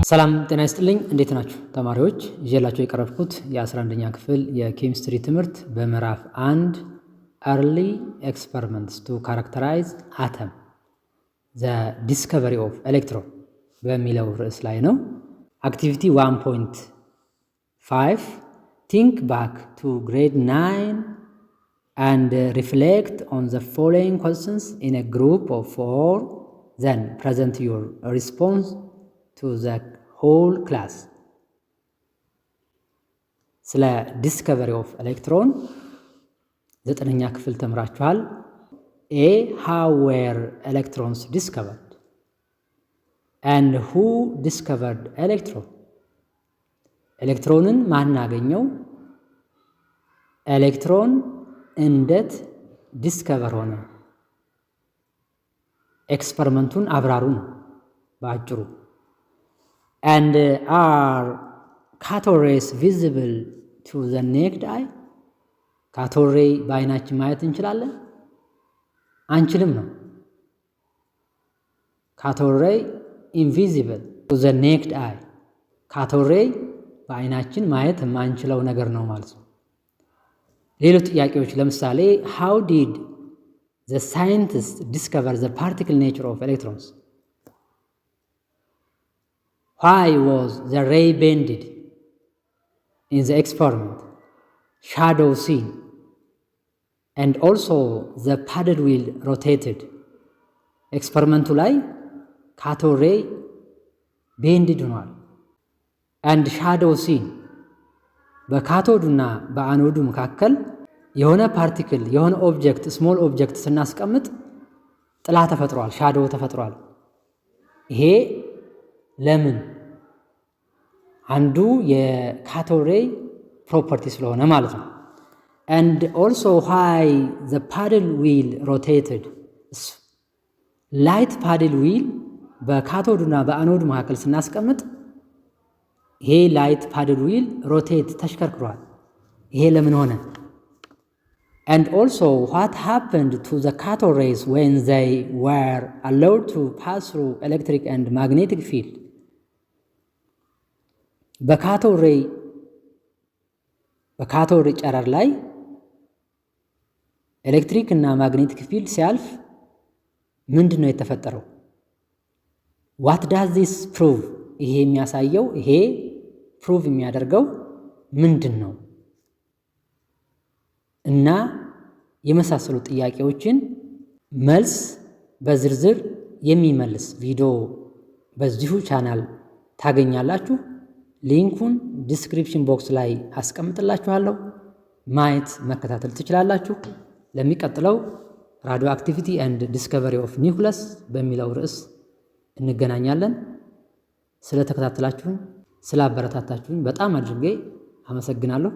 ሰላም ጤና ይስጥልኝ። እንዴት ናችሁ ተማሪዎች? ይዤላችሁ የቀረብኩት የ11ኛ ክፍል የኬሚስትሪ ትምህርት በምዕራፍ 1 early experiments to characterize atom, the discovery of electron በሚለው ርዕስ ላይ ነው። Activity 1.5: think back to grade 9 and reflect on the following questions in a group of four, then present your response to the whole class። ስለ discovery of electron ዘጠነኛ ክፍል ተምራችኋል። A, how were electrons discovered and who discovered electron? ኤሌክትሮንን ማን አገኘው? ኤሌክትሮን እንዴት discover ሆነ? Experiment ኡን አብራሩ ነው በአጭሩ። And are cathode rays visible to the naked eye? Cathode ray በአይናችን ማየት እንችላለን? አንችልም ነው። Cathode ray invisible to the naked eye። Cathode ray በአይናችን ማየት የማንችለው ነገር ነው ማለት ነው። ሌሎች ጥያቄዎች ለምሳሌ how did the scientist discover the particle nature of electrons? Why was the ray bended in the experiment, shadow seen, and also the paddle wheel rotated? Experiment ኡ ላይ cathode ray bended ሆኗል። And shadow seen፣ በካቶዱና በአኖዱ መካከል የሆነ particle፣ የሆነ object፣ small object ስናስቀምጥ ጥላ ተፈጥሯል፣ shadow ተፈጥሯል። ይሄ ለምን? አንዱ የ cathode ray property ስለሆነ ማለት ነው። And also why the paddle wheel rotated? Light paddle wheel በካቶዱና በአኖዱ መካከል ስናስቀምጥ ይሄ light paddle wheel rotate ተሽከርክሯል። ይሄ ለምን ሆነ? And also what happened to the cathode rays when they were allowed to pass through electric and magnetic field? በ cathode ray፣ በ cathode ጨረር ላይ ኤሌክትሪክ እና magnetic field ሲያልፍ ምንድን ነው የተፈጠረው? What does this prove? ይሄ የሚያሳየው፣ ይሄ prove የሚያደርገው ምንድን ነው? እና የመሳሰሉ ጥያቄዎችን መልስ በዝርዝር የሚመልስ ቪዲዮ በዚሁ ቻናል ታገኛላችሁ። Link ኡን description box ላይ አስቀምጥላችኋለሁ። ማየት መከታተል ትችላላችሁ። ለሚቀጥለው radioactivity and discovery of nucleus በሚለው ርዕስ እንገናኛለን። ስለተከታተላችሁኝ፣ ስላበረታታችሁኝ በጣም አድርጌ አመሰግናለሁ።